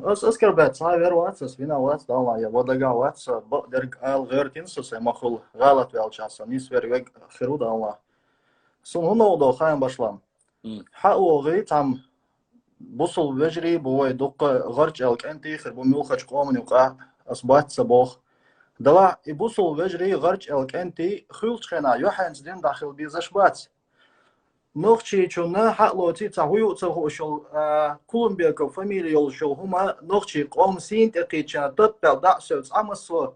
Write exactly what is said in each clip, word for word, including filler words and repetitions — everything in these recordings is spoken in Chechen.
Ас, ас кара бац, цхьа вер вац, ас вина вац, Далла, я вадага вац, бакъдерг ала гӀертин со, сай махул гӀалат ваьлча, со нис вер вег хиру, Далла. Сун хӀуна до хаям башлам. Хьа вогӀи цам бусул вежри бу вай дукха гӀарч эл кӀентий хир бу мюлхач къоман юкъа, ас бац ца бох. Дала, и бусул вежри гӀарч эл кӀентий хуьлч хена, юхьанц дин дахил бизаш бац. Нохчийчунна хьаълоци ца хӀую ца хушул, а, Кулумбеков фамилия йолшул хӀума нохчий къом син тӀекхича, тат пел дӀа севц Ӏамасло.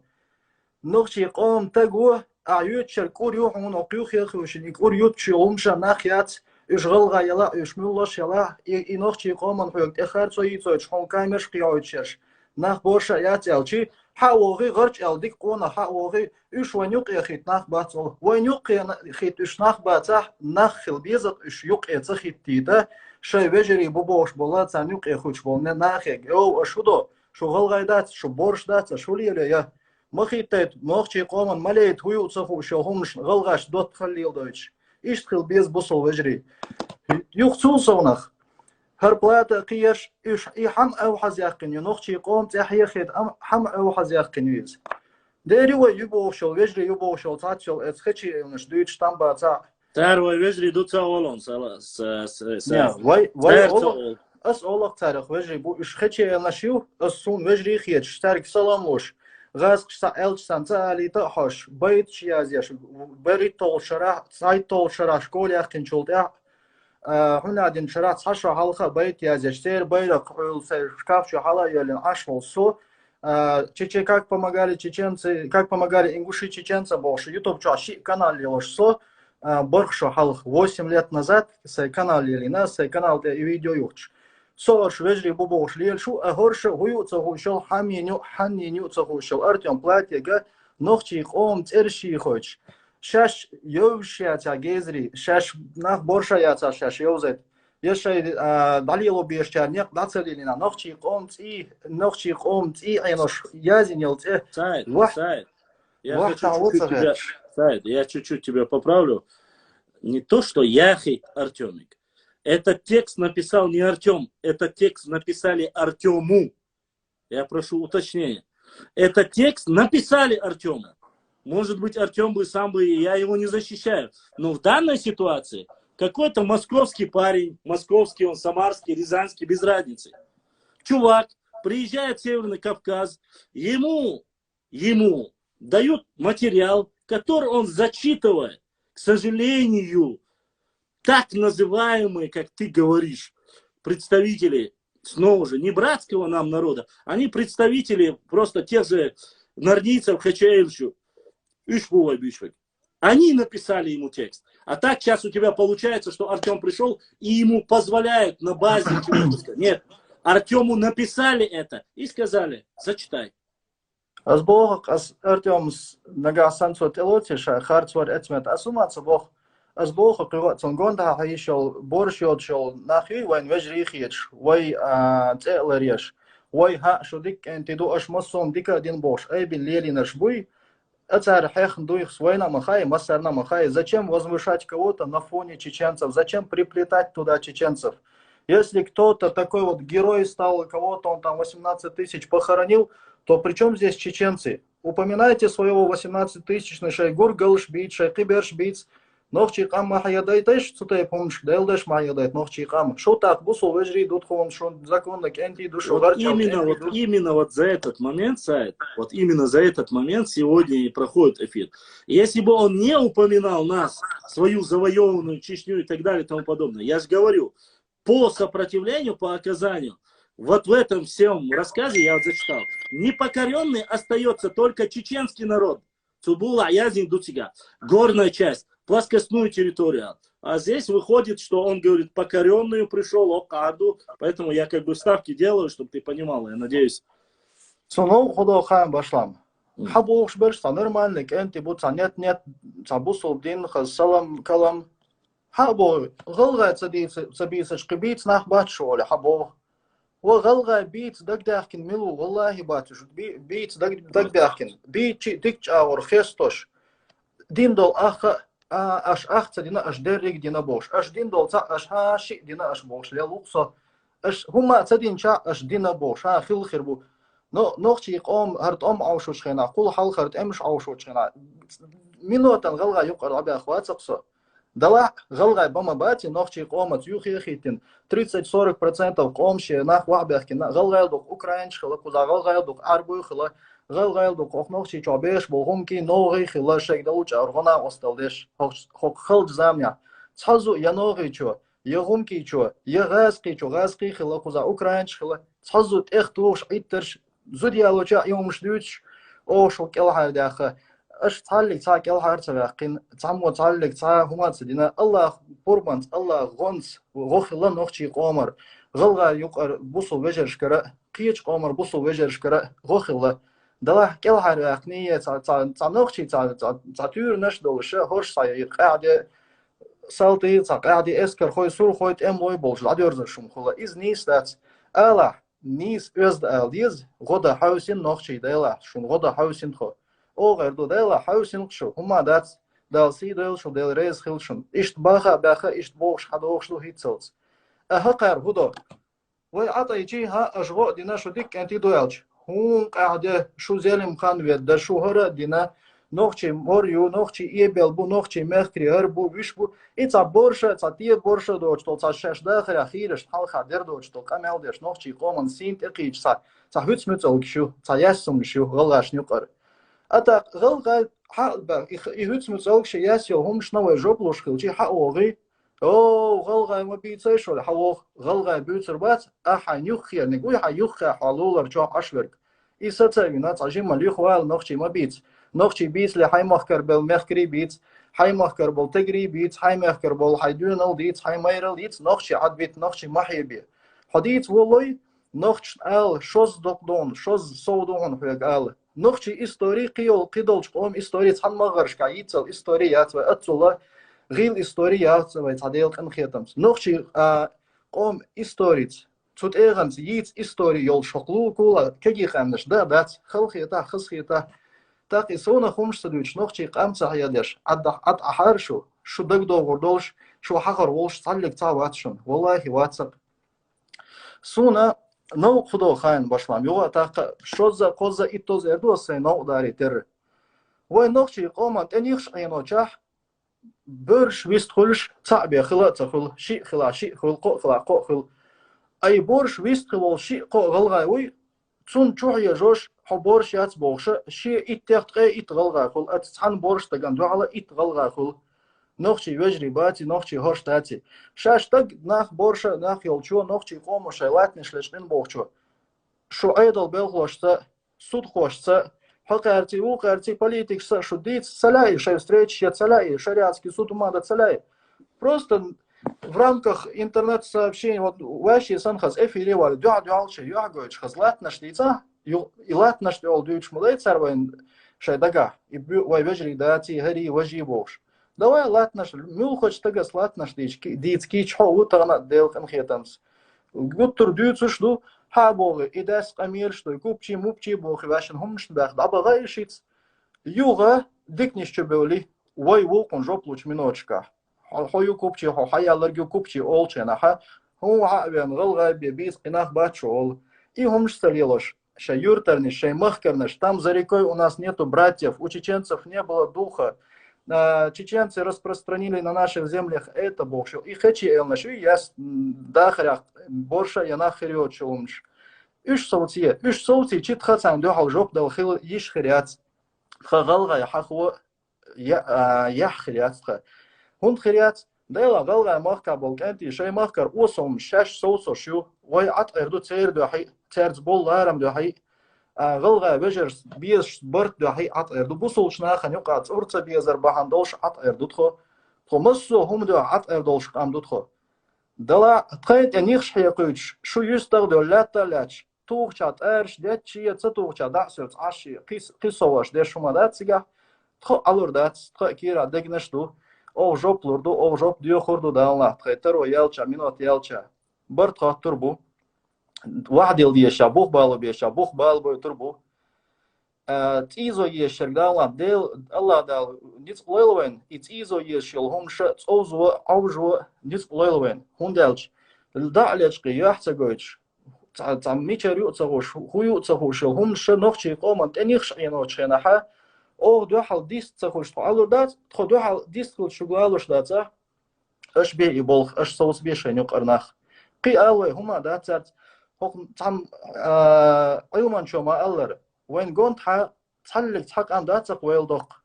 Нохчий къом таг ву, а, ютчер кӀур ю хьуна, окъ ю хехуьшин, и кӀур ютчи умша нах яц, уьш гӀалгӀа яла, уьш муьллаш яла, и, и нохчий къоман хьоьг тӀехар цо йийцойч, хьуна камеш кхиойчерш. Нах боша яц элчи, хьа вогӀи гӀарч эл дик къона, хьа вогӀи уьш вайн юкъе хит нах бац ол. Вайн юкъе на-, хит уьш нах бацахь, нах хил безат уьш юкъе ца хиттийта, шай вежарий бу бохуш бола, царна юкъе хуч бол не нахе. Йов, аш хӀу до, шу гӀалгӀай дац, шу борш дац, аш хӀу леле я. Ма хиттайт, нохчий къоман ма лейт, хӀу ю ца ху шо хӀумаш гӀалгӀаш дот халлил дойтуш. Ишт хил беза бусул вежарий. Юх цул совнах. ХӀар плата кхиеш, уьш и хьам авхьаз яхкин ю, нохчий къом цӀехь ехет, ам хьам авхьаз яхкин ю иза. Дери вай ю бохушал, вежарий ю бохушал, цацал эц хачи эвнаш дуйтуш там баца. Цар вай вежарий ду ца олон, сала, с-, с-, с-, Не, вай, вай цар ца оло-, ол. Ас олах царах вежарий бу, уьш хачи эвнаш ю, ас сун вежарий хеташ, царг салам луш. ГӀазкхаш са элч сан ца алита а хьош, байт чи язеш, барит тол шара, цайт тол шара школе яхкинчул тӀехь, а, хьуна дин шара цхьа шо хьалха байт язеш, цер байракх хьуйла цай шкаф чу хьала а йолин Ӏаш вол со, а, чече-, как помогали чеченцы, как помогали ингуши чеченцам бохуш, YouTube чохь шиъ канал лелош со, а, барх шо хьалха, восемь лет назад, сай канал лелина, сай канал тӀе и видео юхтуш. Со орш вежарий бу бохуш лелаш ву, а хӀорша хӀу ю ца хушал, хьамин ю, хьаннин ю ца хушал, Артём Платега, нохчий къом цӀершийхойч. Шаьш йовш яцахь гезри, шаьш нах борша яцахь шаьш йовзайт. Я шай, а, дӀалело бешчара некъ дӀа ца лелина, нохчий къом цӀий, нохчий къом цӀий Ӏенош язйинел цӀе. Сайд, вахь, Сайд, я вахь хочу чуть-чуть тебя, Сайд, я чуть-чуть тебя поправлю. Не то, что яхит Артёмик. Этот текст написал не Артём, этот текст написали Артёму. Я прошу уточнения. Этот текст написали Артёму. Может быть, Артём бы сам бы, я его не защищаю. Но в данной ситуации какой-то московский парень, московский он, самарский, рязанский, без разницы. Чувак приезжает в Северный Кавказ, ему, ему дают материал, который он зачитывает. К сожалению, так называемые, как ты говоришь, представители, снова же, не братского нам народа, они представители просто тех же нарнийцев, хачаевичу, ишбулай бишвек. Они написали ему текст. А так сейчас у тебя получается, что Артём пришёл и ему позволяют на базе чего-то сказать. Нет, Артёму написали это и сказали: «Зачитай». Аз боху, ас Артёмс нагахь санна цо тӀелоций ша харц вар эцмет, ас хӀума ца боху. Аз боху, кхин цун гондахьа йиш йолу, борш йоцуш йолу нах юй вайн вежарий хеташ, вай, а, цӀе а ларъеш, вай хьаъ шу дика кӀентий ду, аша массо а дика а дина бохуш, айбина лелийнарш буй, а цара хьехна дуйхьс вайна а ма хаьа, массарна а ма хаьа. Зачем возвышать кого-то на фоне чеченцев? Зачем приплетать туда чеченцев? Если кто-то такой вот герой стал, кого-то он там восемнадцать тысяч похоронил, то при чём здесь чеченцы? Упоминайте своего восемнадцатитысячный шай гургалш бийц, шай кхиберш бийц. Нохчий къам ма хьедайташ, цу тайпа хӀуманаш делдаш ма хьедайта нохчий къам. Шу тӀаккха бусул вежарий ду тхуна, шун законна кӀентий ду, шу Вот гӀарчал именно, кӀентий вот ду. Именно вот за этот момент, Сайд, вот именно за этот момент сегодня и проходит эфир. Если бы он не упоминал нас, свою завоеванную Чечню и так далее и тому подобное, я же говорю, по сопротивлению, по оказанию, вот в этом всем рассказе я вот зачитал, непокорённый остаётся только чеченский народ. Цу була язин дуцига. Горная часть, плоскостную территорию. А здесь выходит, что он говорит, покорённую пришёл, о, каду. Поэтому я как бы ставки делаю, чтобы ты понимал, я надеюсь. Цунов худо хаан башлам. М. Хьа бохуш берш цхьа нормальный кӀентий бу, цхьа нет-нет, цхьа бусул дин, хаз салам, калам. Хьа бо, гӀалгӀай ца дийца, ца бийцаш, кхин бийца нах бац шу оле, хьа бо. Ва гӀалгӀай бийца дагдаьхкина мила ву, валлахи бац уьш, би-, бийца даг-, дагдаьхкина. Бийци дика чӀагӀур хестош. Дин долу ахха, а, аш ах ца дина, аш дерриг дина бохуш. Аш дин долу ца, аш хьа шиъ дина аш бохуш, лел ву со. Аша хӀумма а ца динча, аша дина бохуш, ха, хилла хир бу. Но нохчий къома хӀара тӀом Ӏовшучу хенахь, кхул хьалхара тӀемаш Ӏовшучу хенахь, минотан гӀалгӀай юкъара дӀабаьхна вацара со. Делахь гӀалгӀай бан ма бац и нохчий къомаца юххе а хӀиттина, тридцать-сорок процентов къомаш, нах вахьабаьхкина, гӀалгӀай дукха украинцаш хилла, кхузахь гӀалгӀай дукха Ӏарбой хилла, гӀалгӀай дукха хӀокху Нохчийчохь бехаш болу хӀумкий, ногӀий хилла, шайга долчу агӀор гӀо-накъосталла деш, хӀокху халчу заманехь. Цхьа зу я ногӀийчо, я хӀумкийчо, я гӀазкхийчо, гӀазкхий хилла, кхузахь украинцаш хилла, цхьа зу тӀех тухуш Ӏиттарш, зуда ялочохь и хӀумаш дуьйцуш, оха шу кӀелхьардаьхна. Аша цхьаллиг цхьа кӀелхьара ца ваьккхина, цхьаммо цхьаллиг цхьа хӀума а ца дина, АллахӀан пурбанца, АллахӀан гӀонца гӀо хилла нохчий къомара, гӀалгӀай юкъара бусул вежаршкара, кхечу къомара бусул вежаршкара гӀо хилла. Делахь кӀелхьара ваьккхина, цхьа, цхьа, цхьа нохчий, цхьа, цхьа, цхьа туьйранаш долуш, хӀорш цхьа къаьхьа де, салтий, цхьа къаьхьа де эскархой, сурхой, тӀемалой болуш дӀадоьрзуш хӀума хуьлу. Иза нийса дац. Алахь, нийса оьзда ала деза, гӀо дан хьовсийна нохчий, делахь, шуна гӀо дан хьовсийна тхо. Оха эр ду, делахь, хьовсийна шу, хӀумма дац, Дала сий дойла шу, Дела реза хила шуна. Иштта баха а баьхна, иштта бохуш хьан дохуш ду хӀинццалц. Ткъа хӀокхара хӀун до? Вай Ӏатайчи, хӀа, аша гӀо а дина, шу дика кӀентий ду аьлча, хӀун къаьхьа де, шу зелим хан ведда, шу хӀара а дина, нохчий мор ю, нохчий эбел бу, нохчий мехкарий хӀара бу, вуьш бу, и цхьа борша, цхьа тӀе борша доцуш долу, цхьа шаьш дахарехь хийрашна хьалха дер доцуш долу къамел деш, нохчий къоман сийна тӀекхийча цхьа, цхьа хӀуьцмуьцалгаш ю, цхьа яьссумнаш ю гӀалгӀашна юкъара. А тӀаккха гӀалгӀай хьа а баьхна, и, и хӀуьцмуьцалгаш, яьсса йолу хӀуманашна вай жоп луш хилчи, хьа а вогӀий, О, гӀалгӀай ма бийцай шу, хьан воху, гӀалгӀай буьйцур бац, ахь хьайн юххерниг вуй, хьан юххехь хьо лулар чохь Ӏаш верг. И саца а вина, цхьа жимма луьйха вала нохчий ма бийца. Нохчий бийцале хьайн махкара болу мехкарий бийца, хьайн махкара болу тегарий бийца, хьайн мехкара болу хьайн доьналла дийца, хьайн майралла дийца, нохчий Ӏадбита, нохчий ма хьебе. Хьо дийца волой, нохчашна ала, шозза докъ ду хьуна, шозза сов ду хьуна хьоьга ала. Нохчий истори, кхийолу, кхидолчу къоман истори цхьана магӀаршкахь йийцал истори яц вай, аццула гӀийла истори яц вай цхьа Делан къинхетамца. Нохчий, а, къоман историца, цу тӀегӀанца йийца истори йолуш хӀокху лулакула кегий къаьмнаш дан а дац, хала хетахь, хаза хетахь. ТӀаккха и совнах хӀумаш ца дуьйцуш, нохчий къам ца хьедеш, Ӏад-, Ӏад Ӏахьара шу, шу дагадогӀур долуш, шу хьахор волуш цхьаллиг цхьа вац шуна. Валлахи, вацакх. Суна новкъа хӀун до хаийна, башлам, юха а тӀаккха шозза, кхозза, иттозза эр ду ас сайн новкъа дарий терра. Вай нохчий къоман тӀе нихаш Ӏеночохь, боьрша вист хуьлуш цхьаъ бен хила а ца хуьлу, шиъ хила, шиъ хуьлу, кхоъ хила, кхоъ хуьлу. Ай боьрша вист хи волу шиъ-кхоъ гӀалгӀай вуй, цунна чу хьежош, хьо боьрша яц бохуша, шен иттех ткъе итт гӀалгӀай хуьлу, аца цхьана боьрша стагана дуьхьала итт гӀалгӀай хуьлу. Нохчий вежарий баций, нохчий хӀорш даций. Шаьш стаг нах боьрша, нах йолчо, нохчий къомо шайн латтанаш лечкъина бохучо. Шу Ӏедал белхалошца, судхошца, хьо кхаьрций, ву кхаьрций, политикашца шу дийца ца лаьий, шайн встречаш я ца лаьий, шариатский суд хӀума дан ца лаьий. Просто в рамках интернет-сообщений, вот, ваьшший санна хаза эфире валла, дуьхьа-дуьхьал шайн юьхь гойтуш хаза латтанаш дийца, ю-, и латтанаш тӀехула дуьйцуш ма дай цара вайн шайн дагахь, и бу-, вай вежарий даций, хӀарий, важий бохуш. Давай латтанаш, муьлххачу стагас латтанаш дийца ки-, дийца кийча хьо ву тахана а Делан къинхетамца. Гуттар дуьйцуш ду, хьа а боху, и дас къамелаш ду, и купчий, мупчий боху, ваьшна хӀуманашна баьхна дӀабаха и шиц. Юха диканаш чу бевли, вай вукхун жоп лучу миноташкахь. Хьо, хьо ю купчий, хьо хьаялларг ю купчий олучу хенахь, хӀун хьа а вен, гӀалгӀай бен бийца къинах бац шу олу. И хӀумаш ца лелош, шайн юьртарнаш, шайн махкарнаш, там за рекой у нас нету братьев, у чеченцев не было духа. А, чеченцы распространили на наших землях это бохуш. И кхечи элнаш ю, яс, м, дахарехь боьрша я нах хир йоцуш хӀуманаш. Уьш совций, уьш совций, чи тха царна дуьхьал жоп дала хила йиш хир яц. Тха гӀалгӀай хьахо я-, а, яхь хир яц тха. ХӀунда хир яц? Дела, гӀалгӀай махкахь болу кӀентий шайн махкара осаллаш шаьш совцош ю. Вай Ӏаткъер ду церан дуьхьа, цаьрца болу ларам дуьхьа. А, гӀалгӀай вежаршца безаш барт дуьхьа Ӏаткъер ду. Бусулчу нахана юкъа цӀур ца безар бахьана долуш Ӏаткъер ду тхо. Тхо массо а хӀума дуьхьа Ӏаткъер долуш къам ду тхо. Дала тхайна тӀе нихаш хьекхуьйтуш, шу юьстах а девлла, лаьтта а лаьтташ, тухуча тӀараш детташ, ца тухуча дӀа а соьцуш Ӏаш, кхин совгӀаташ деш хӀума дац цигахь, тхо а Ӏалур дац, тха а кийра дегнаш а ду, оха жоп лур ду, оха жоп доьхур ду Дала нах тхайн таро яьлча, минот яьлча. Барт хоттур бу, вахдил дезача, бух бала безача, бух бала бойтур бу. А, цӀийзо езаш ерг Дала, Дела, Аллах Дала ницкъ лойла вайн, и цӀийзо езаш йолу хӀуманаш а цӀовзо, Ӏовжо ницкъ лойла вайн. ХӀунда аьлча дӀа а лечкъий, яхь ца гойтуш, цхьа, цхьа мичара ю а ца хууш, хӀун ю а ца хууш йолу хӀуманаш нохчийн къоман тӀе нихча Ӏенош хенахь, оха дуьхьал дист ца хуьлуш тхо Ӏалур дац, тхо дуьхьал дист хуьлуш шуьга лалуш дац, а? Аша бе и болх, аша совцабе шайна юкъара нах. Кхин а ала вай, хӀума дац цаьрца. ХӀокху цхьамма, а, Ӏилманчо ма-аллара, вайн гонаха цхьаллиг цхьа къам дац-кх вайл доккху.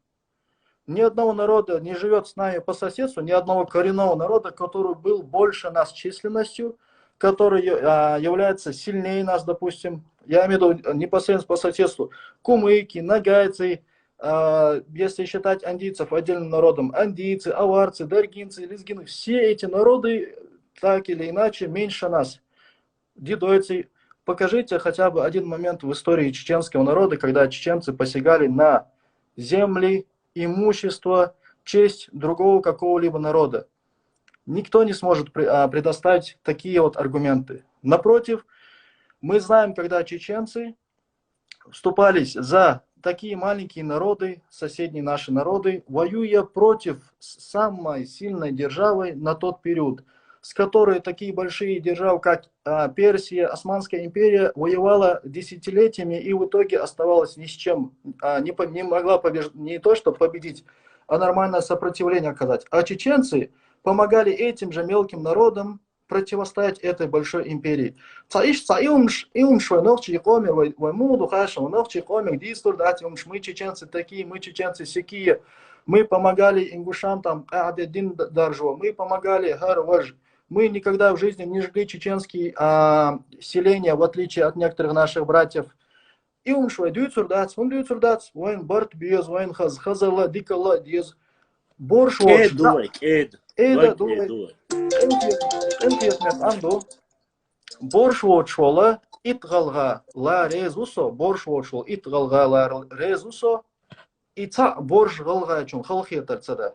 Ни одного народа не живёт с нами по соседству, ни одного коренного народа, который был больше нас численностью, который, а, является сильнее нас, допустим. Я имею в виду непосредственно по соседству. Кумыки, ногайцы, а, если считать андийцев отдельным народом, андийцы, аварцы, даргинцы, лезгины, все эти народы, так или иначе, меньше нас. Дидойцы, покажите хотя бы один момент в истории чеченского народа, когда чеченцы посягали на земли, имущество, честь другого какого-либо народа. Никто не сможет при- а, предоставить такие вот аргументы. Напротив, мы знаем, когда чеченцы вступались за такие маленькие народы, соседние наши народы, воюя против с- самой сильной державы на тот период, с которой такие большие державы, как, а, Персия, Османская империя, воевала десятилетиями и в итоге оставалась ни с чем, а, не, по- не могла побеж- не то что победить, а нормальное сопротивление оказать. А чеченцы помогали этим же мелким народам противостоять этой большой империи. Цхьа иштта, цхьа и хӀумаш, и хӀумаш вай нохчийн къоме, вай, вай муха ду хаьа шуна, нохчийн къоме дийцалур дац и хӀумаш, мы чеченцы такие, мы чеченцы сякие, мы помогали ингушам там къаьхьа де дин д- даржо, мы помогали хӀара важа, мы никогда в жизни не жгли чеченские, а, селения, в отличие от некоторых наших братьев. И хӀумаш вай дуьйцур дац, хӀунда дуьйцур дац? Вайна барт беза, вайна хаза, хазалла, дикалла а деза. Борш воцуш КӀеда ду вай, кӀеда. КӀеда Вай ду вай. КӀеда ду вай. Къинхет-, къинхетаме къам ду. Борш воцуш волу итт гӀалгӀа лара реза ву со, борш воцуш волу итт гӀалгӀа лара реза ву со, и цхьаъ борш гӀалгӀачунна халахетар ца дан.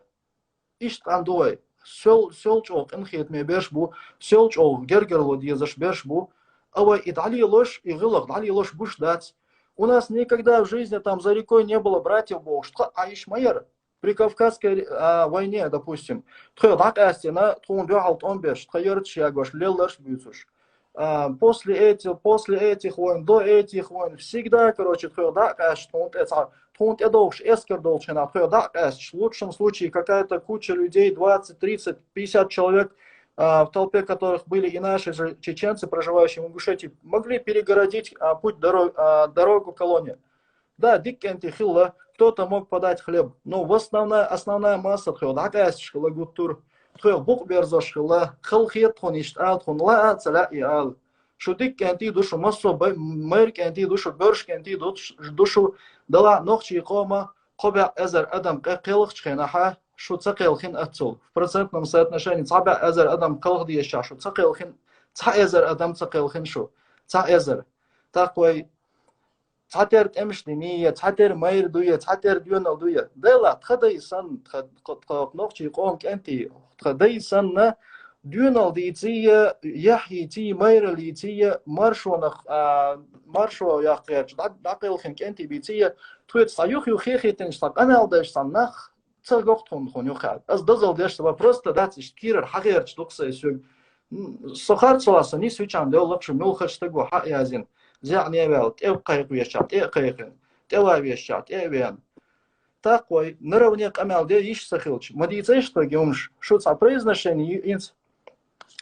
Иштта къам ду вай. Сел, сел чӀогӀа къинхетаме берш бу, сел чӀогӀа гергарло дезаш берш бу. А вай и дӀалелош, и гӀиллакх дӀалелош гуш дац. У нас никогда в жизни там за рекой не было братьев бохуш, тхан Ӏайш ма яра. При Кавказской, а, войне, допустим, тхоьга дӀакъаьстина, тхуна дуьхьал тӀом беш, тхан ярташ ягош, лелларш буьйцуш. А, после этих, после этих войн, до этих войн, всегда, короче, тхоьга дӀакъаьсташ, тхуна тӀе цхьа, тхуна тӀе догӀуш эскар долчу хенахь, тхоьга дӀакъаьсташ, в лучшем случае, какая-то куча людей, двадцать, тридцать, пятьдесят человек, а, в толпе которых были и наши же чеченцы, проживающие в Ингушетии, могли перегородить, а, путь, доро-, а, дорогу колонии. Да, дика кӀентий хилла, кто-то мог подать хлеб, но в основная, основная масса тхоьга дӀакъаьсташ хилла гуттар, тхоьга букъ берзош хилла, халахета тхуна иштта ала, тхуна лаа а ца лаьа и ала. Шу дика кӀентий ду шу, массо а бай-, майра кӀентий ду шу, боьрша кӀентий ду ш-, ду шу, делахь нохчийн къоман кхо бӀе эзар адам къе кхелхачу хенахь, шу ца кхелхина оццул. В процентном соотношении цхьа бӀе эзар адам кхелха дезачохь шу ца кхелхина, цхьа эзар адам ца кхелхина шу. Цхьа эзар. ТӀаккха вай цхьатера тӀемаш диний, цхьатера майра дуй, цхьатера доьналла дуй. Делахь, тхан дай санна, тхан, тхан, тхан нохчийн къоман кӀентий, тхан дай санна, доьналла дийций, яхь йийций, майралла йийций, маршонах, а, маршо яккха гӀерташ, дӀа-, дӀакхелхина кӀентий бийций, тхоьца цхьа юх-юх хехийтинчу цхьа къамел дайша цхьа нах ца го-кх тхуна, тхуна юххехь. Ас дозалла деш ца бан, просто дац, иштта кийрара хьагӀерташ ду-кх сан и соьга. М, со харцо а сан, нисвичахьана девлла-кх шу, муьлххачу стага хьа а яздина. ЗӀене а ваьлла, тӀе а кхайкхавечохь, тӀе а кхайкхина, тӀе а ван вешчохь, тӀе а веана. ТӀаккха вай наравне къамел де йиш ца хилча, ма дийцайша тхоьга и хӀумаш, шу цхьа произношение йинца,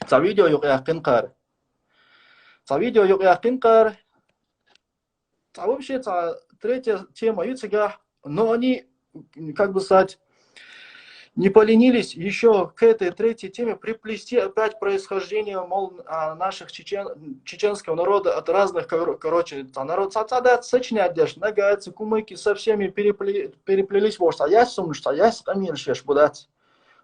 цхьа видео юкъаяьккхина кхара. Цхьа видео юкъаяьккхина кхара. Цхьа вообще цхьа третья тема ю цигахь, но они, как бы сказать, не поленились ещё к этой третьей теме приплести опять происхождение, мол, а, наших чечен-, чеченского народа от разных, кор-, короче, цхьа народ, цхьа, цхьа дац сочинять деш, ногайцы, кумыки со всеми перепле-, переплелись, может, а я сумнуш, а я с камин шеш будац.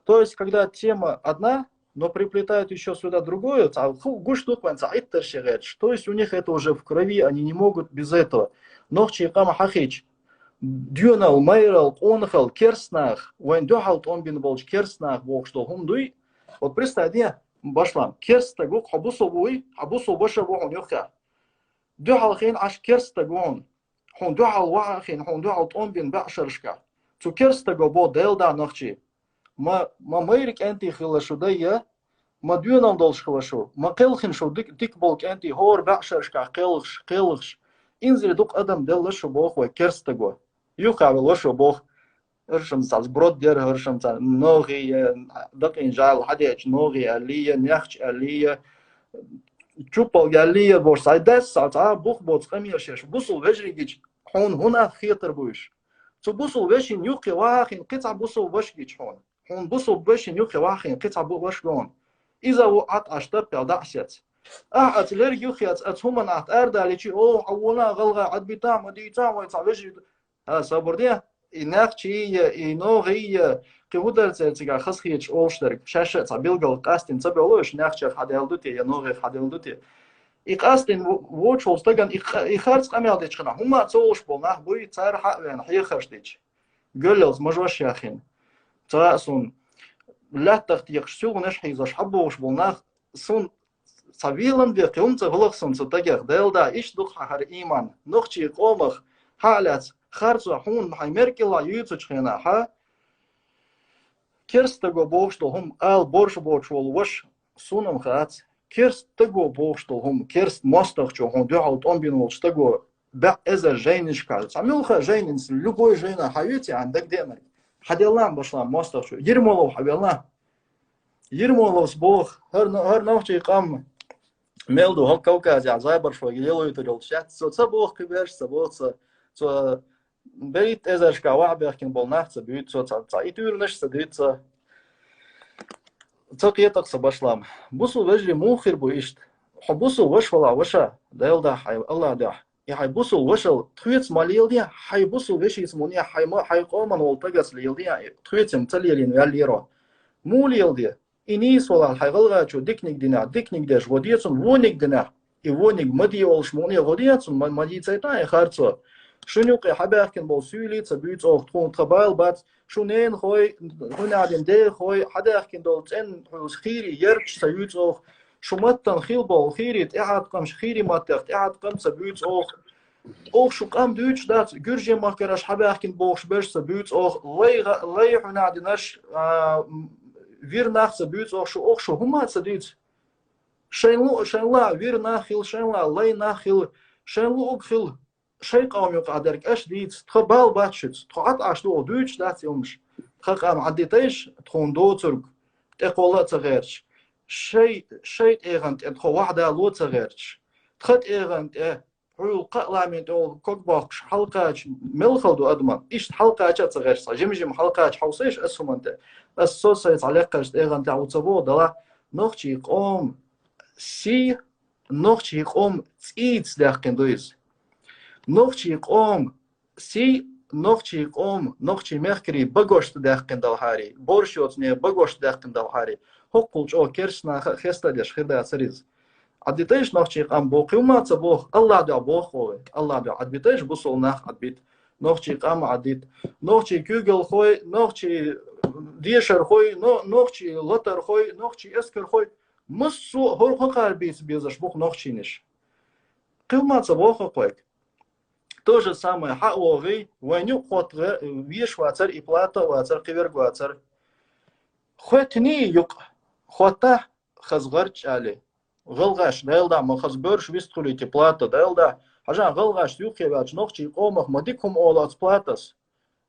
То есть, когда тема одна, но приплетают ещё сюда другую, цхьа ху-, гуш ду-кх вайн цхьа иттарш гӀерташ. То есть у них это уже в крови, они не могут без этого. Нохчийн къам хьахийча, доьналла, майралла, къонахалла, керстанах, вайн дуьхьал тӀом бина болчу керстанах бохуш долу хӀума дуй. Вот представь, де, башлам, керста стаг ву-кх, хьо бусулба вуй, хьо бусулба ваша ву хьуна юххехь. Дуьхьал хиъна Ӏаш керста стаг ву хьуна. Хьуна дуьхьал ваха а хиъна, хьуна дуьхьал тӀом бина баьӀшаршкахь. Цу керста стаго боху Делан да нохчий. Ма, ма майра кӀентий хилла шу дай, ма доьналла долуш хила шу, ма кхелхина шу дика, дика болу кӀентий, хӀора баьӀшаршкахь кхелхаш, кхелхаш. Инзаре дукха адам делла шу боху вай керстаго. Юххе а велла шу боху. ХӀоршамца сброд дера, хӀоршамца ногӀий, дакъин жӀаьла хьадеача ногӀий аьллий, нехча аьллий, чуппалг аьллий, бохуш, цхьа дас, цхьа, цхьа бух боцу къамелаш еш. Бусул вежарий гича, хьуна хӀунах хетар бу уьш? Цу бусул вешин юххе вахахин кхин цхьа бусул ваша гича хьуна. Хьуна бусул вешин юххе вахахин кхин цхьа бу-, ваша гона. Иза ву Ӏат Ӏаш таппел дӀа а сец. Ахьа аца лерг юххе аца, аца хӀуманахь тӀарадаличи, о, хьан вона гӀалгӀа Ӏадбита, ма дийца, вай цхьа вежарий ду. ХӀа, сабур де, и нехчий я, и ногӀий я, кхин хӀун дара церан цигахь хазахеташ олуш дерг, шаьш а цхьа билггал къастина ца бевлла, уьш нехчех хьаделла ду те, я ногӀех хьаделла ду те. И къастина во-, вочу волу стагана и кха-, и харц къамел дечу хенахь, хӀумма а ца олуш болу нах буй, цара хьа а веана, хьехарш дича. Гоьллалц мажош яххина. Ца а суна, лаьттах текхаш, силгӀанаш хьийзош, хьабогӀуш болу нах, суна цхьа велам бен кхин хӀума ца хилахь суна цу тагех, Делан да, иштта ду-кх хьан хӀара ийман. Нохчийн къомах хьа а лаьцна, харцо хьуна хьайн меркӀилла юьйцучу хенахь, хьа, керста стаго бохуш долу хӀума ала борша боцуш волу ваша, суна-м хац, керста стаго бохуш долу хӀума, керста мостагӀчо, хьуна дуьхьал тӀом бина волчу стаго, баьӀ эзар жайнашкахь, цхьа муьлхха жайнина, любой жайна хьан веций хьан дагадеанарг? Хьан делла-м башлам мостагӀчо? Ермолов хьан велла? Ермоловс боху, хӀара, хӀара нохчийн къам мел ду, хӀокху Кавказехь забарш вайга лелойтур йолуш яц. Цо ца боху кхин берш, ца боху цо, цо берхӀитта эзаршкахь ваха бехкина болу нах ца буьйцу цо, цхьа, цхьа и туьйранаш ца дуьйцу цо. Ца кхетакх сан башлам. Бусул вежарий муха хир бу иштта? Хьо бусул ваша валахь, ваша, Делан да, хьайн АллахӀ дуьхьа. И хьайн бусул вашал тхоьца ма леладе, хьайн бусул вешица муне, хьайн ма, хьайн къоман волу тагаца леладе, тхоьца-м ца лелийна ваьллера. Муха леладе? И нийса валахь, хьайн гӀалгӀачо диканиг динехь, диканиг деш гӀо де цунна, вониг динехь, и вониг ма де олуш муне гӀо де цунна, ма, ма дийцайтан и харцо. Шуна юкъе хьабаьхкина болу суьйлий ца буьйцу оха, тхуна тхан бала бац, шун ненахой, хӀун аьлла дехой, хьадаьхкина долу цӀенна хьуьлуш хийрий ярташ ца юьйцу оха, шун маттана хила болу хийрий тӀаьхьа къамаш, хийрий маттех тӀаьхьа къам ца буьйцу оха. Оха шу къам дуьйцуш дац, гуьржийн махкара аша хьабаьхкина бохуш берш ца буьйцу оха, лай гӀа-, лай хьуьнадинаш, а, м, вир нах ца буьйцу оха шу, оха шу хӀума ца дийца. Шайн лу-, шайн ла вир нах хила, шайн ла лай нах хила, шайн луъуг хила, шайн къам юкъа дерг аша дийца, тхан бала бац шуьца, тхо Ӏад Ӏаш ду оха дуьйцуш дац и хӀумаш. Тхан къам Ӏаддитайша, тхуна доцург, тӀекхолла а ца гӀерташ, шай, шай тӀегӀан тӀе тхо вахьдало ца гӀерташ, тхан тӀегӀан тӀе хьуьлла кхаа ламин тӀехула ког боккхуш хьалакхача мел хала ду адаман. Иштта хьалакхача а ца гӀерташ, цхьа жима-жима хьалакхача хьовсийша ас хӀуманна тӀе. Ас со сайн цхьа лекхарчу тӀегӀан тӀехь ву ца боху, дала нохчийн къоман сий, нохчийн къоман цӀийца даьккхина ду иза. Нохчийн къоман сий, нохчийн къоман, нохчийн мехкарийн багошна даьккхина далахьарий, борш йоцу нехан багошна даьккхина далахьарий, хӀоккхул чӀогӀа керста наха а хеста а деш хир дацара иза. Ӏаддитайша нохчийн къам боху, кхин хӀума ца боху, АллахӀ дуьхьа боху вай. АллахӀ дуьхьа Ӏадбитайша бусул нах Ӏадбита. Нохчийн къам Ӏаддита. Нохчийн куьйгалхой, нохчийн дешархой, но-, нохчийн латархой, нохчийн эскархой. Массо а хӀора хӀокхара бийца безаш бу-кх нохчийнаш. Кхин хӀума ца боху-кх вайга. То же самое, хьа а вогӀий, вайн юкъ хӀотта гӀе-, веш вацара, и плата а вацара, кхин верг вацара. Хоьттиний юкъ, хӀоттахь хаза гӀарч али. ГӀалгӀаш, Делан да, ма хаза боьрша вистхуьлий те плата, Делан да. Хьажахьа, гӀалгӀашца юххе ваьлча, нохчийн къомах ма дика хӀума олу оцу платас.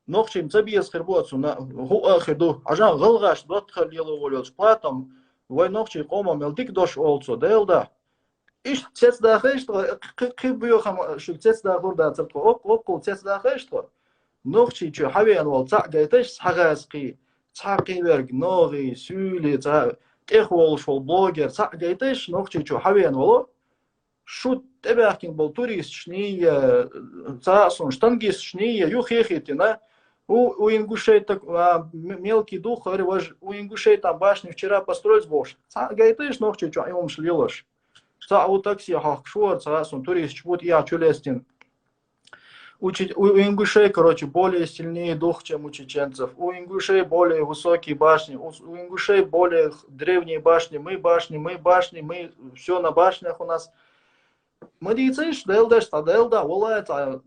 Нохчийн ца беза хир бу оцунна, хӀуъа а хир ду. Хьажахьа, гӀалгӀаш доттагӀалла лело волу йолчу платам вайн нохчийн къоман мел дика дош олу цо, Делан да. Иштта цецдахийша тхо, кхи-, кхин боьхам шуьга цецдахор дацара тхо, окх-, оккхул цецдахийша тхо. Нохчийчу хьавеана волу цхьаъ гайтайша, цхьа гӀазкхий, цхьа кхин верг, ногӀий, суьйлий, цхьа тӀехволуш волу блогер, цхьаъ гайтайша Нохчийчу хьавеана волу. Шу тӀебаьхкина болу туристашний, э, цхьа а суна штангисташний, э, юххе а хӀиттина, у, у ингушей так, а, м-, мелкий дух, говорю, важ, у ингушей там башню вчера построили бохуш. Цхьаъ гайтайша Нохчийчу и хӀумаш лелош. Цхьаъ ву такси хьохкуш вара, цхьа а суна туристаш бу тӀехьа чу лестина. У чи-, у, у ингушей, короче, более сильнее дух, чем у чеченцев. У ингушей более высокие башни, у, у ингушей более х-, древние башни. Мы башни, мы башни, мы всё на башнях у нас. Ма дийцийша, Делан даш, цхьа Делан да, валлахӀи, цхьа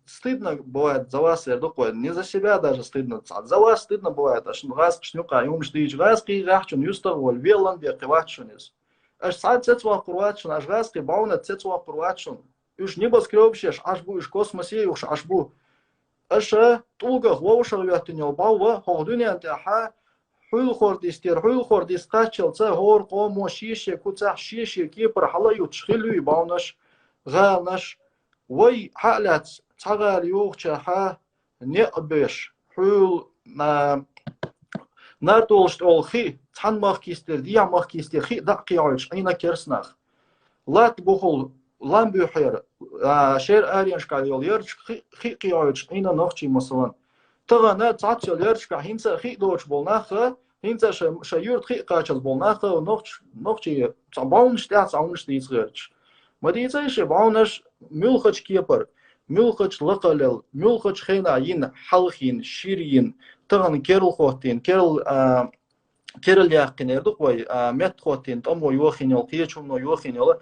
стыдно бывает за вас, эр дукъой, не за себя даже стыдно. За вас стыдно бывает, аш гӀазкхашна юкъа юмаш дийча, гӀазкхий гӀахьчун юстагӀволь, велан беккхи вац шуна из. Аш цхьа цецваккхур вац шуна, аш гӀазкхий бӀавна цецваккхур вац шуна. Уж небоскребаш еш Ӏаш бу, уж космосе юхаш Ӏаш бу. Аша тӀулгах вовшах веттинел бӀавва, хӀокху дуьнен тӀехьа хьуьлхор дистера, хьуьлхор дис кхаччалца, хӀора къомо шен-шен куцахь, шен-шен кепара хьала а юттуш хилла ю и бӀовнаш, гӀаланаш, вай хьа а лаьцна, цхьа гӀала юхучахьа, некъ беш, хьуьл, а, нартолаш тӀе йолу хи, цхьана махкистера, дехьа махкистера хи а дӀа а кхийолуш Ӏийна керстанах. Латта бухул лам буьхьера, а, шер аренашкахь йолу ярташка хи, хи а кхийолуш Ӏийна нохчий масалан. Тахана цхьацца йолу ярташкахь хӀинца а хи а доцуш болу нах а, хӀинца а шайн, шайн юьрта хи а кхачаза болу нах а, нохч-, нохчий цхьа бӀовнаш тӀехь цхьа хӀуманаш дийца гӀерташ. Ма дийцай ши бӀовнаш муьлхачу кепара, муьлхачу лакхалел, муьлхачу хенахь йина, хьалха йина, шира йина, тахана керла хӀоттийна, керла, а, керла яьккхинера ду-кх вай, а, метта хӀоттийна, тӀомо йохийна йолу, кхечу хӀумано йохийна йолу.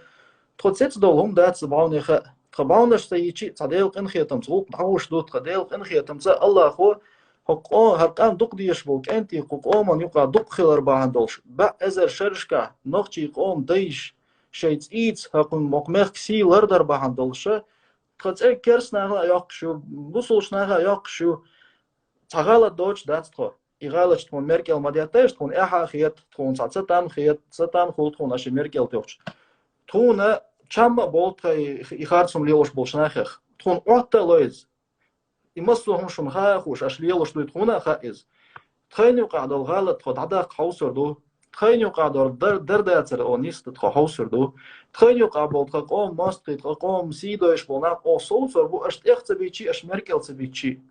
Тхо цецдолу хӀума дац бӀовнех а. Тхан бӀовнаш ца йичи, цхьа Делан къинхетамца гӀуллакх дӀагӀуш ду, тхан Делан къинхетамца Аллахо хӀокху къо-, хӀара къам дукха дезаш болу кӀентий кху къоман юкъа дукха хилар бахьана долуш, бӀе эзар шерашкахь нохчий къоман дайша шайн цӀийца хӀокху мохк-, мехкан сий лардар бахьана долуша, тхан цӀе керстанаха а йоккхуш ю, бусулчу наха а йоккхуш ю, цхьа гӀалат доцуш дац тхо. И гӀалаташ тхуна Меркел ма деттайша, тхуна эхьа а хета, тхуна цхьа цатам хета, цатам хуьлу тхуна аша Меркел тохча. Тхуна чам а болу тхайн и харцум лелош болчу нахех. Тхуна Ӏотта а ло иза. И массо а хӀума шуна хаа а хууш, аша лелош дуй тхуна а хаьа иза. Тхайна юкъахь долу гӀалат тхо дӀадаккха хьовсур ду. Тхайна юкъахь долу дар-, дар дацар о ниста тхо хьовсур ду. Тхайна юкъахь болу тхан къоман мостагӀий, тхан къоман сий дойш болу нах оха совцур бу, аша тӀех ца биччи, аша Меркел ца биччи.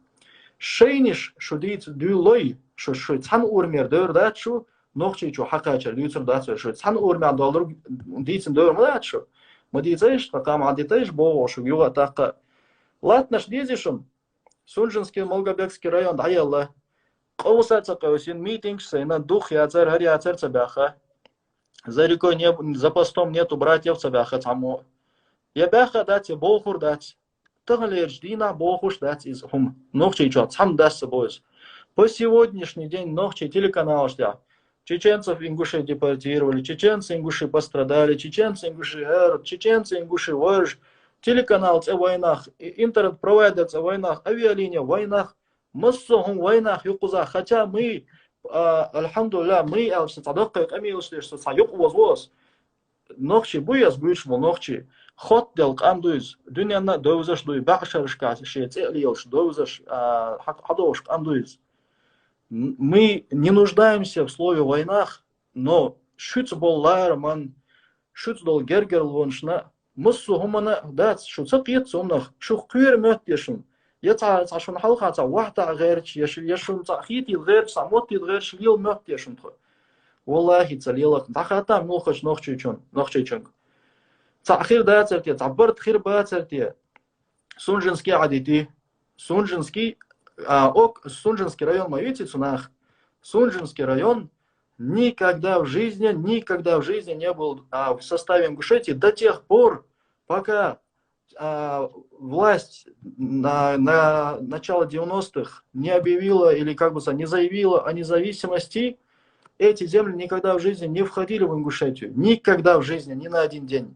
Шайниш шу дийца дуьйлой, шу, шу цхьана урамера девр дац шу, Нохчийчу хьакхачар дуьйцур дац вай, шу цхьана урамехь долу дийцина девр ма дац шу. Ма дийцайша, тхан къам Ӏадитайша боху шуьга юха а тӀаккха. Латтанаш дезий шуна? Сунженский, Малгобекский район дӀаелла. Къовса а ца къевсина, митингаш сайна, дух яцара, хӀара яцара ца баьхна. За рекой не, за постом нету братьев ца баьхна цхьаммо. Я баьхна дац, я бохур дац. Таханлерчу дийнахь бохуш дац иза хӀума. Нохчийчохь цхьамма дас ца бо иза. По сегодняшний день нохчий телеканалаш тӀехь: чеченцев ингуши депортировали, чеченцы ингуши пострадали, чеченцы ингуши гӀерт, чеченцы ингуши варж, телеканал цӀе вайнах, и-, интернет-провайдер цӀе вайнах, авиалиния вайнах, массо а хӀума вайнах юкъуза, хотя мы, а, альхьамдулиллах, мы, аьлла, сан цхьа даккхий къамелаш деш, сан цхьа юкъа воза ас. Нохчий бу ас буьйцуш болу нохчий. Хоттаделла къам ду иза. Дуьненна а довзаш ду и, баьӀшарашкахь шен цӀе а лелаш, довзаш, а, хьа-, хьадогӀуш къам ду иза. Н-, мы не нуждаемся в слове войнах, но шуьца болу лараман, шуьца долу гергарлонашна, массо а хӀумана дац, шу ца кхета цунах, шух кхоьру моьтту я шуна. Я цхьа, цхьа шуна хьалха цхьа вахьтахь гӀерташ, я шу-, я шуна цхьа хетийла гӀерташ, цхьа моттийла гӀерташ лела моьтту я шуна тхо. Валлахи, ца лелакх, дӀахатта муьлххачу нохчийчун-, нохчийчуьнга. Цхьа хир дацар те, цхьа барт хир бацар те, Сунженский Ӏадити. Сунженский, а, ок, Сунженский район ма вици цунах. Сунженский район никогда в жизни, никогда в жизни не был, а, в составе Ингушетии до тех пор, пока, а, власть на, на начало девяностых не объявила или, как бы сказать, не заявила о независимости, эти земли никогда в жизни не входили в Ингушетию. Никогда в жизни, ни на один день.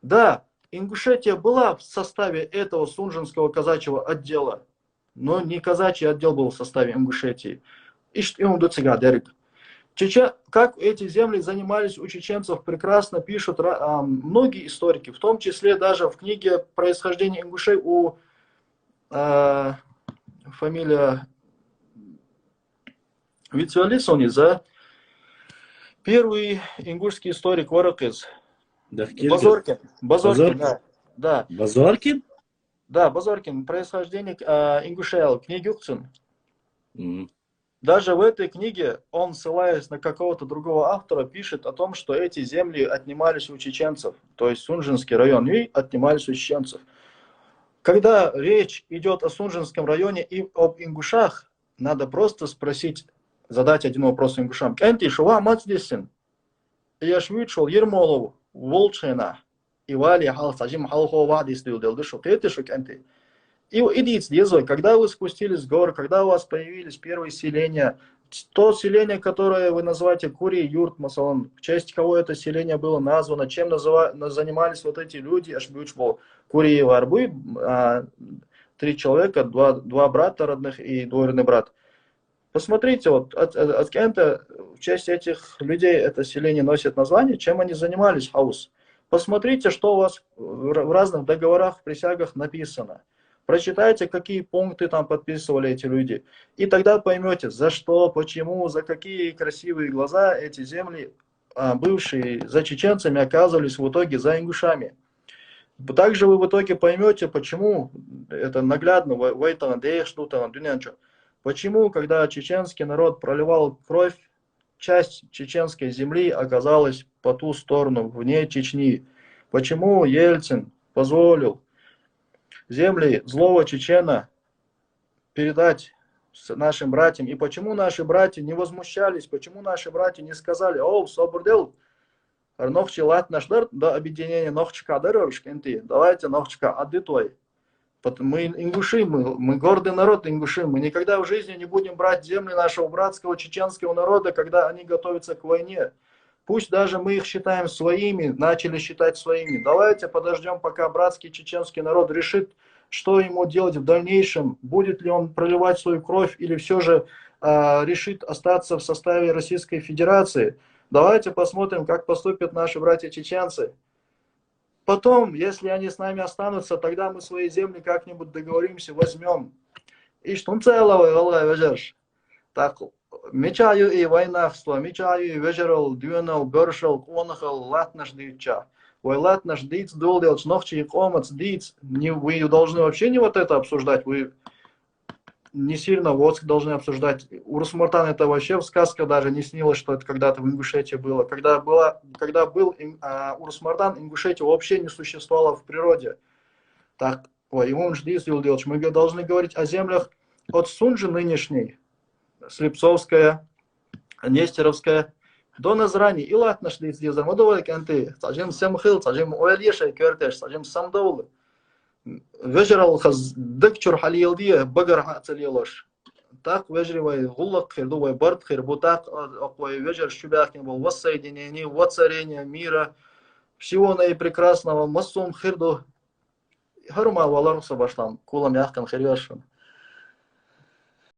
Да, Ингушетия была в составе этого Сунженского казачьего отдела, но не казачий отдел был в составе Ингушетии. Иштта и хӀума ду цигахь дерг. Чече-, как эти земли занимались у чеченцев, прекрасно пишут ра-, а, многие историки, в том числе даже в книге «Происхождение ингушей» у, а, фамилия Вицвелли суна иза. Первый ингушский историк вара-кх иза. Базоркин. Базоркин, да. Да. Базоркин? Да, Базоркин. «Происхождение, а, ингушей» книга ю-кх цуьнан. Мгм. Даже в этой книге он, ссылаясь на какого-то другого автора, пишет о том, что эти земли отнимались у чеченцев, то есть Сунженский район, и отнимались у чеченцев. Когда речь идёт о Сунженском районе и об ингушах, надо просто спросить, задать один вопрос ингушам. КӀентий, шу ваха маца дисина? И аша вуьйцуш волу Ермолов волчу хенахь, и вале хьалха цхьа жима хьалхо ваха дисдуьйладелла ду шу, кхетий шу, кӀентий? и, и дийца деза вай, когда вы спустились с гор, когда у вас появились первые селения, то селение, которое вы называете Курий-Юрт, масала, в честь кого это селение было названо, чем называ- на- занимались вот эти люди, аш бучбо Курий Варбуй, а, три человека, два, два брата родных и двоюродный брат. Посмотрите, вот от, от, от кента в честь этих людей это селение носит название, чем они занимались, хаус. Посмотрите, что у вас в, в разных договорах, в присягах написано. Прочитайте, какие пункты там подписывали эти люди. И тогда поймете, за что, почему, за какие красивые глаза эти земли, а, бывшие за чеченцами, оказывались в итоге за ингушами. Также вы в итоге поймете, почему это наглядно, в, в этом, да что там, дунянчо. Почему, когда чеченский народ проливал кровь, часть чеченской земли оказалась по ту сторону, вне Чечни? Почему Ельцин позволил земли злого чечена передать с- нашим братьям? И почему наши братья не возмущались? Почему наши братья не сказали: «О, собрдел, нохчи латнаш дар до объединения нохчика дароршк энти, давайте нохчика адытой»? Пот- Мы ингуши, мы, мы гордый народ ингуши. Мы никогда в жизни не будем брать земли нашего братского чеченского народа, когда они готовятся к войне. Пусть даже мы их считаем своими, начали считать своими. Давайте подождем, пока братский чеченский народ решит, что ему делать в дальнейшем, будет ли он проливать свою кровь или все же а, решит остаться в составе Российской Федерации. Давайте посмотрим, как поступят наши братья чеченцы. Потом, если они с нами останутся, тогда мы свои земли как-нибудь договоримся, возьмем. Ишт унцеловый, Аллах вежерш. Так, мичаю и войнахство, мичаю и вежерал, дюнал, бёршал, конахал, латнаш дича. Вай латнаш диц дулделч, нохчи комац диц. Не, вы должны вообще не вот это обсуждать. Вы не сильно вот должны обсуждать. Урус Мартан — это вообще в сказках даже не снилось, что это когда-то в Ингушетии было. Когда, была, когда был ин- а, Урус Мартан, Ингушетия вообще не существовала в природе. Так, ой, и он же дис, Юлдилович, мы г- должны говорить о землях от Сунжи нынешней, Слепцовская, Нестеровская, до Назрани, и латнаш дис дизам, удовольк анты, сажим сем хил, сажим ойл ешай кертеш, сажим сам довлы. Вежерал хаз дыкчур халил дие, багар хацалилош. Так вежри вай гуллак хирду, вай барт хирбу, так а, вай вежер шубяхин вай воссоединение, воцарение мира, всего наипрекрасного, массум хирду. Харума валар са башлам, кулам яхкан хирёшун.